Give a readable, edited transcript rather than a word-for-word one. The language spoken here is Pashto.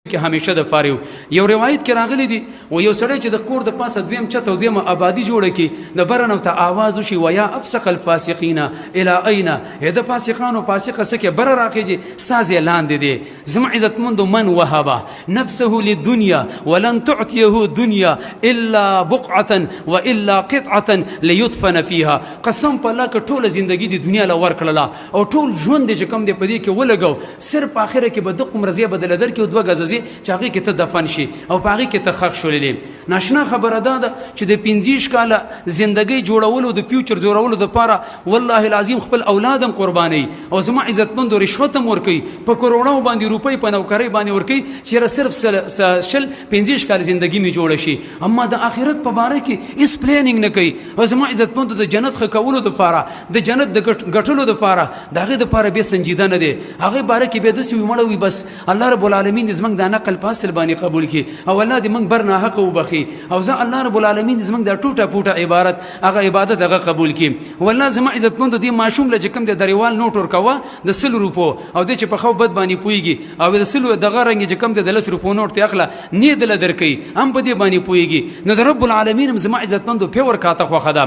کې همیشه د فاریو یو روایت کې راغلی دی و یو سړی چې د کور د پاسه دویم چت او دویمه آبادی جوړه کی د بره ته आवाज وشي ویا افسق الفاسقین الی اين د فاسقانو فاسقه سکه بره راخیږي ستاسو لاندې دی. زما عزتمند، من وهب نفسه للدنيا ولن تعطيه دنيا الا بقعه والا قطعه ليدفن فيها. قسم په الله که ټوله زندگی د دنیا له ورکړله او ټول ژوند چې کم دی په دې کې ولګو، صرف اخره کې به د قمر زی بدل درکې او دوه غززي چې هغه کې ته دفن شي او په هغه کې ته خښ شولې. ناشنا خبره ده ده چې د 25 کاله زندګۍ جوړولو، د فیوچر جوړولو لپاره والله العظیم خپل اولادم قرباني او زما عزتمند رشوت هم ورکوي، په کروڑو باندې روپۍ په نوکرۍ باندې ورکوي چې صرف 20 25 کاله زندگی می جوړه شي، اما د آخرت په باره کې هیڅ پلانینګ نه کوي. او زما عزتمند د جنت ښه کولو دپاره، د جنت د ګټلو دپاره، د هغې دپاره بیا سنجیده نه دی، هغې باره کې بیا داسې وي مړه وي. بس الله رب العالمین دې زموږ دا نقل په اصل باندې قبول کړي او الله دې موږ بر ناحقه وبخښي، او زه الله رب العالمین دې زموږ دا ټوټه پوټه عبارت هغه عبادت هغه قبول کړي. والله زما عزتمند دې ماشوم له چې کوم دی دریوال نوټ ورکوه د 100 روپو، او دې چې په ښه بد باندې پوهېږي، او د 100 دغه رنګ چې کوم دی د 10 روپو نوټ ته اخله نه دله درکوي، هم په دې باندې پوهېږي. نو د رب العالمین هم زما عزتمندو پې ورکاته خوښه ده.